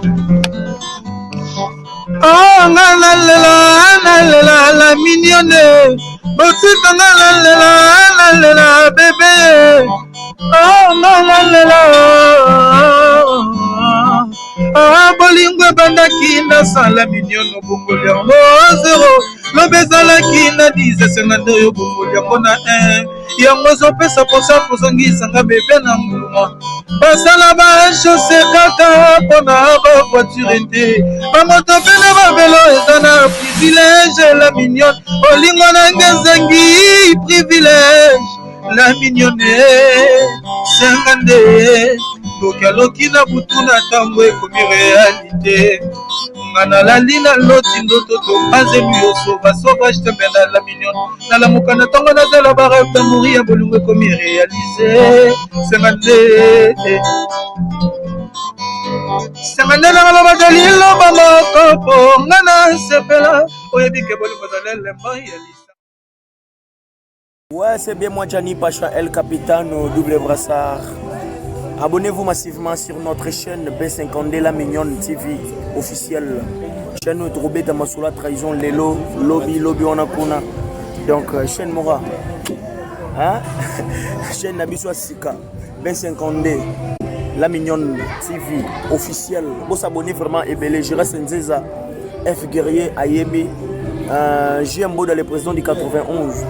Oh, nga nalela nalela la mignonne botika nga nalela nalela bebe oh, nga nalela oh, bolingo ebandaki na sala mignonne obongoli yango zero lobi ezalaki na 10 esenga nde oyo obongoli yango na 1 yango ezopesa mposa kozongisa nga bebe na nguluma basala bachose kaka mpona bavoiture te bamoto mpe na bavelo eza na privilège la mignonne bolingo na nge ezangi privilège la mignonne senga nde ndoki aloki na butu na ntango ekomi realite nga nalali na loti ndoto topanzeli yo sova sauvage tembe na la mignonne nalamuka na ntongo nazala ba rêve d'amour ya bolingo ekomi réalise senga nde senga nde nanga lobaka liloba moko mpo nga nasepela oyebi ke bolingo ezali elemba ya lisa. Ouais, c'est bien moi, Gianni Pacha, El Capitano, double brassard. Abonnez-vous massivement sur notre chaîne B52 La Mignonne TV officielle. Chaîne Trobeta Masula Trahison Lelo, Lobby, Lobby Onakuna. Donc, euh, chaîne Mora. Hein? chaîne Nabiso Sika, B52 La Mignonne TV officielle. Vous s'abonner vraiment ebele. Je reste Nzeza, F Guerrier, Ayemi, euh, JM Boda, le président du 91.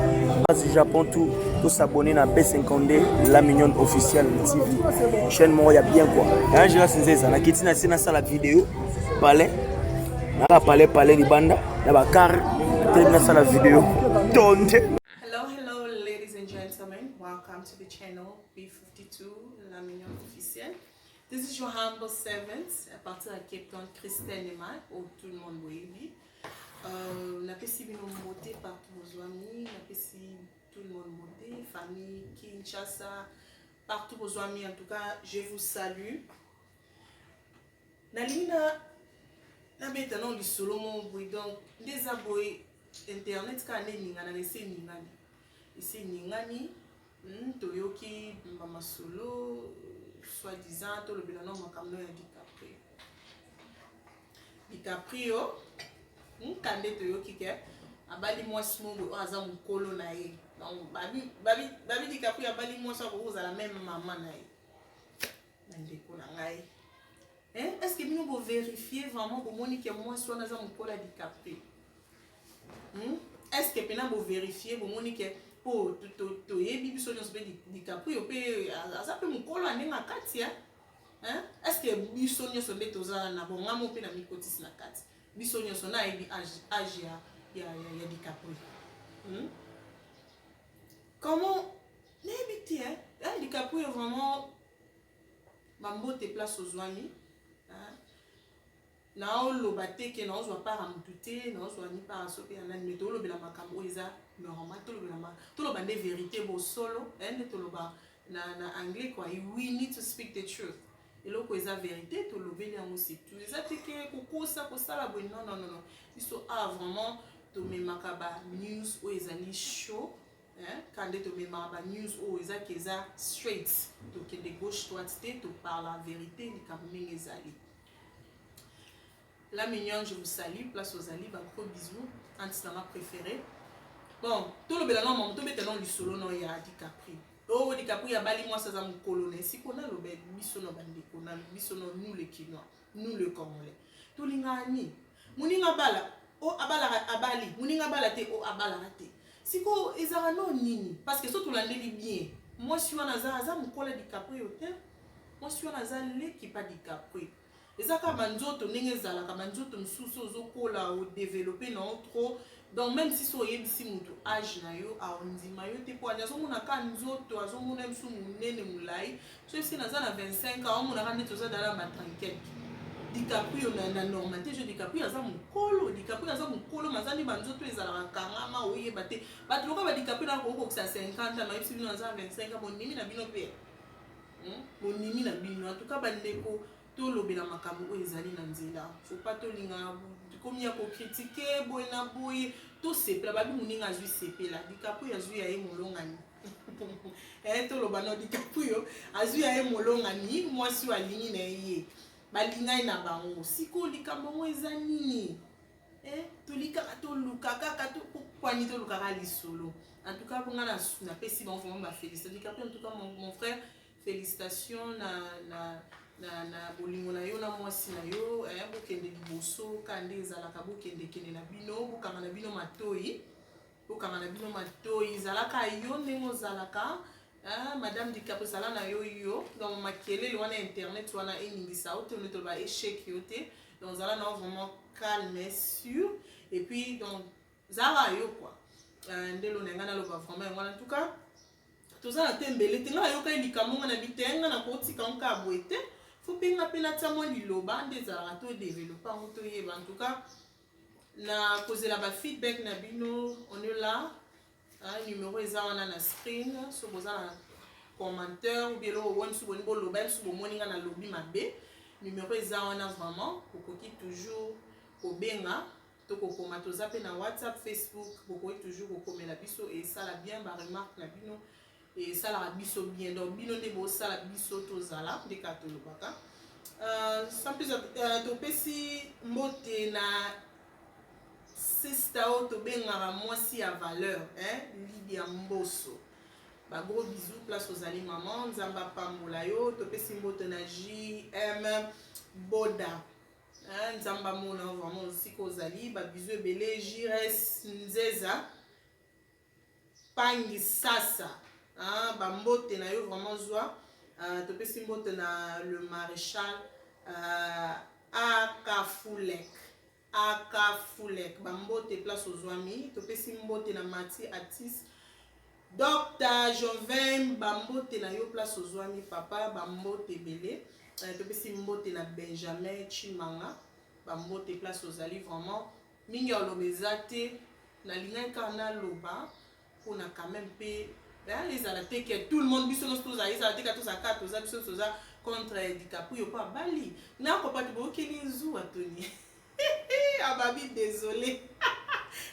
Base Japon, tout, tout s'abonner à B52 La Mignonne officielle TV. Chaîne Mora, il y a bien quoi. Hein, je reste Nzeza. Na kiti na sina sala vidéo. Palais. Na palais, palais, libanda. Na bakar. Na sala vidéo. Tonte. Hello, hello, ladies and gentlemen. Welcome to the channel B52 La Mignonne Officielle. This is your humble servant, à partir de Cape Town, Christelle Nema, où tout le monde boyebi. Euh, napesi bino mbote partout bozwami, napesi tout le monde mbote, famille Kinshasa, partout bozwami. En tout cas, je vous salue. Nalingi na nabeta nano lisolo moko boye donc nde eza boye internet kaka nde eninganaka esi eningani esi eningani hmm, toyoki bamasolo soit disant tolobela nano makambo ya DiCaprio DiCaprio nka nde toyoki ke abali mwasi moko oyo aza mokolo na ye donc babi, babi, babi DiCaprio abali mwasi akoki kozala meme mama na ye bandeko na ngai eh, est ce que bino boverifie vraiment bomoni ke mwasi wana aza mokolo ya DiCaprio hmm? Est ce que mpena boverifie bomoni ke mpo toyebi biso nyonso mpe DiCaprio mpe aza mpe mokolo ya ndenge akati ya est ce que biso nyonso nde toza na bongamo mpe na mikotisi na kati biso nyonso nayebi age, age ya, ya, ya, ya DiCaprio hmm? Comment nayebi te eh? DiCaprio vraiment bambote place ozwami naoloba te ke naozwa part ya motu te, naozwa ni part soki ya nani, me tolobela makambo oyo eza normal, tolobela toloba nde vérité bosolo nde toloba na, na anglais quoi, we need to speak the truth. Eloko eza vérité tolobeli yango, c'est tout. Eza te ke kokosa kosala boye, non, non, non, non. Biso a vraiment tomemaka ba news oyo ezali chaud ka nde tomemaka ba news oyo ezaki eza straight, tokende gauche droite te, toparla vérité likambo ndenge ezali. La Mignonne, je vous salue, place ozali, ba gros bisous, anti na ma préférée. Bon, tolobela no mama, tobeta no lisolo no ya DiCaprio. Oh, DiCaprio abali mwasi aza mokolo na esiko naloba biso na bandeko na biso no, nous les Kinois, nous le Congolais. Tolingaka nini? Moninga bala, o abalaka abali, moninga bala te, o abalaka te. Siko ezalaka no nini? Parce que so tolandeli bien, mwasi wana aza aza mokolo ya DiCaprio te. Mwasi wana aza leki pa DiCaprio. Eza kaka banzoto ndenge ezalaka, banzoto mosusu ozokola odevelope na yo trop, donc même si so oyebisi motu age na yo aondima yo te, mpo ani azomona ka nzoto, azomona mosusu monene molai. So esi naza na 25 ans, aomonaka ndeti oza dala ba 30 quelque. DiCaprio na, na normalité je DiCaprio aza mokolo, DiCaprio aza mokolo, maza nde banzoto ezalaka kangama oyeba te. Bato lokola ba DiCaprio na kokokisa 50 ans, mayebisi bino naza na 25 ans, bondimi na bino mpe bondimi na bino. En tout cas bandeko, tolobela makambo oyo ezali na nzela, faut pas tolinga komi ya kocritiquer boye na boye. Tosepela, babi moninga azwi sepela, DiCaprio azwi ya ye molongani eh, toloba no DiCaprio azwi ya ye molongani, mwasi oyo alingi na ye. Balingani na bango. Sikoyo likambo yango eza nini? Eh, toli kaka toluka kaka tokwani tolukaka lisolo. En tout cas, nga napesi bango vraiment ba félicitations. Dicaprio, en tout cas, mon frère, félicitations na bolingo na yo na mwasi na yo, eh, bokende liboso ka nde ezalaka, bokende kende na bino, bokanga na bino matoi, bokanga na bino matoi, ezalaka yo ndenge ozalaka. Ah, madame Dicaprio, zala na yo yo. Donc makelele wana internet wana eningisa yo te, nde toloba échec yo te. Donc zala na yo vraiment calme et sûr, et puis donc zala yo quoi. Ndelo na ngai naloba vraiment yango wana. En tout cas, toza na tembele te. Ngai nayoka likambo nga na bi te, ngai nakotika ngo kaka boye te, faut mpe nga mpe natia mwa liloba nde ezalaka, todévelopper yango, toyeba. En tout cas, na kozela bafeedback na bino, on est là. Numéro eza wana na screen. So boza na commentaire ou bien eloko oyo mosusu bolingi boloba, mosusu bomoni nga nalobi mabe, numéro eza wana vraiment, bokoki toujours kobenga to kokoma. Toza mpe na WhatsApp, Facebook, bokoki toujours kokomela biso. Esala bien, baremarque na bino esalaka biso bien. Donc bino nde bosala biso tozala nde kaka tolobaka. Sans plus, topesi mbote na sista oyo tobengaka mwasi ya valeur, hein? Lydia Mboso, bagros bisous place ozali mama, Nzambe apambola yo. Topesi mbote na JM Boda, hein? Nzambe amona vraiment osika ozali, babisous ebele. Jires Nzeza Pangi Sasa, hein? Bambote na yo vraiment zwa. Topesi mbote na le maréchal Akafulek, Akafulek, bambote place ozwami. Topesi mbote na Mati Atis, Dr Jovin, bambote na yo place ozwami papa, bambote ebele. Topesi mbote na Benjamin Chimanga, bambote place ozali vraiment. Mingi ya oloba eza te, nalingaki kaka naloba mpona quand même mpe ezala te ke tout le monde, biso nyonso tozala, ezala te ka tozala kaka, toza biso toza contre DiCaprio mpo abali. Nakopa te, boyokeli zuwa toni ababi, désolé,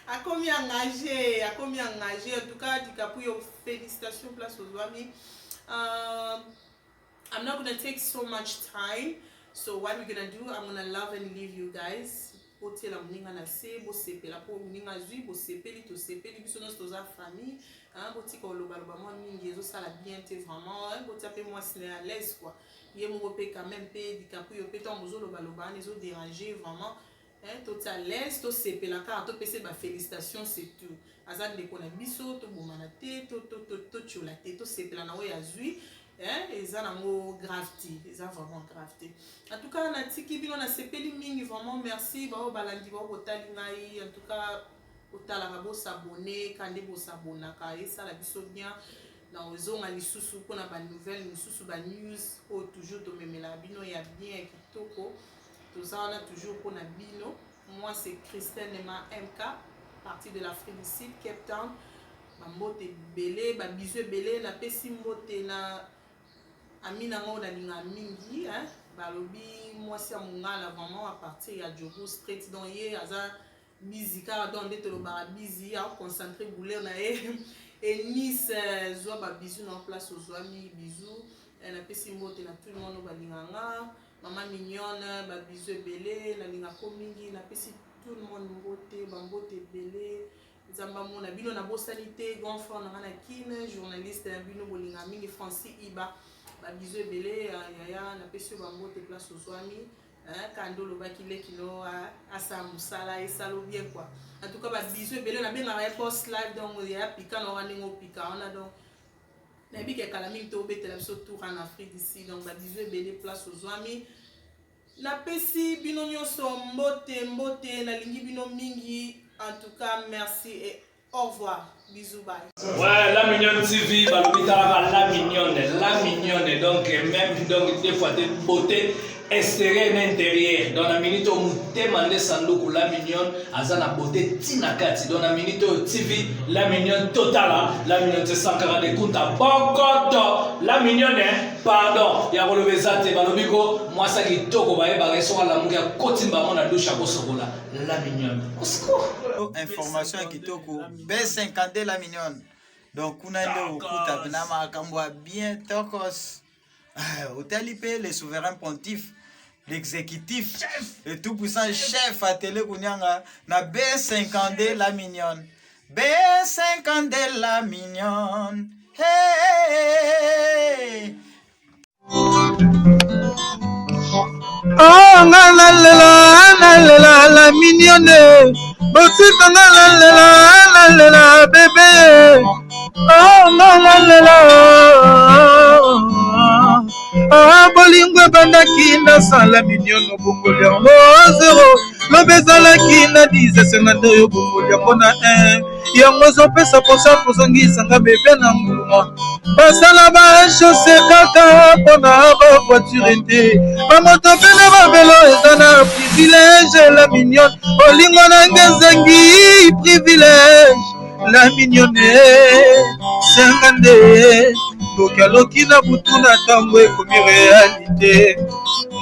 akomi engagé, akomi engagé. En tout cas, DiCaprio, félicitations place ozwami. I'm not gonna take so much time, so what we're gonna do, I'm gonna love and leave you guys. Botiela moninga na se, bosepela mpo moninga azwi, bosepeli, tosepeli biso nyonso, toza famille. Botika kolobaloba mwa mingi, ezosala bien te vraiment. Botia mpe mwasi na ye à l'aise quoi, ye moko mpe quand même mpe DiCaprio mpe, ntango bozolobaloba wana ezodéranger vraiment. Totia à l'aise, tosepela kaka, topesa bafélicitation, c'est tout. Aza ndeko na biso, tobomana te, totiola te, tosepela na oyo azwi. Eza nango grave te, eza vraiment grave te. En tout cas, natiki bino, nasepeli mingi vraiment. Merci bao balandi, bao botali ngai. En tout cas, botalaka, bos'abonner ka nde bos'abonnaka, esala biso bien. Na ozonga lisusu mpona banouvelle mosusu, banews oyo toujours tomemelaka bino ya bien, ya kitoko. Toza wana toujours mpona bino. Moi, c'est Christelle Nema MK, partie de l'Afrique du Sud, Cape Town. Bambote ebele, babisous ebele. Napesi mbote na ami na ngai oyo nalingaka mingi, hein? Balobi mwasi ya mongala vraiment, à partir ya Jogo Street. Donc ye aza busy kaka, donc nde tolobaka busy, aconcentre bouleur na ye. Enise, zwa babisous na place ozwami, bisous. Napesi mbote na tout le monde oyo balingaka nga. Mama Mignonne, babisous ebele, nalingako mingi. Napesi tout le monde mbote, bambote ebele, Nzambe amona bino. Nabosani te grand frère na nga na Kine, journaliste na bino bolinga mingi, Francis Iba, babisous ebele yaya, napesi yo bambote place ozwami. Kanda olobaki leki no asala mosala, esala bien quoi. En tout cas, babisous ebele. Nabengaka ye boss live, donc yaya pika na wana ndenge opika wana. Donc nayebi ke kala mingi tobetela biso tour en Afrique d'ici. Donc babisous ebele place ozwami. Napesi bino nyonso mbote, mbote, nalingi bino mingi. En tout cas, merci et au revoir, bisous, bye. Ouais, La Mignonne TV, balobi talaka La Mignonne, La Mignonne, donc même donc des fois de beauté extérieure na intérieure. Donc na minute oyo motema nde sanduku, La Mignonne aza na beauté ntina kati. Donc na minute oyo TV La Mignonne totala La Mignonne te Sankara de Kunta bokoto La Mignonne, pardon ya koloba eza te. Balobi ko mwasi ya kitoko bayebaka ye soki alamuki akoti mbango na douche akosokola. La Mignonne, au secours. Information ya kitoko, B52 La Mignonne. Donc kuna nde okuta mpena makambo ya bien tokos. Otali mpe le souverain pontife. L'exécutif, le tout puissant chef Atele Kunyanga na B52 la mignonne. B52 la mignonne. Hey! Oh, nga nalela nalela la mignonne botika nga nalela nalela bebe oh nga nalela Ah, bolingo ebandaki na sala miniono bongoli yango zero lobi ezalaki na 10 esenga nde oyo bongoli yango na 1 yango ezopesa mposa kozongisanga bebe na nguluma basala bachose kaka mpona bavoiture te bamoto mpe na bavelo eza na privilège la mignonne bolingo nanga ezangi privilège la mignonne senga nde ndoki aloki na butu na ntango ekomi realite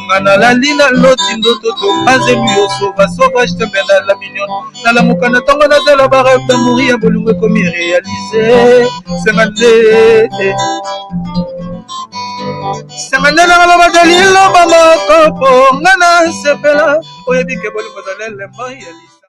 nga nalali na loti ndoto topanzeli yo sova sauvage tembe na la mignonne nalamuka na ntongo nazala ba rêve d'amour ya bolingo ekomi réalise senga nde senga nde nanga lobaka liloba moko mpo nga nasepela oyebi ke bolingo ezala elembo ya lisa.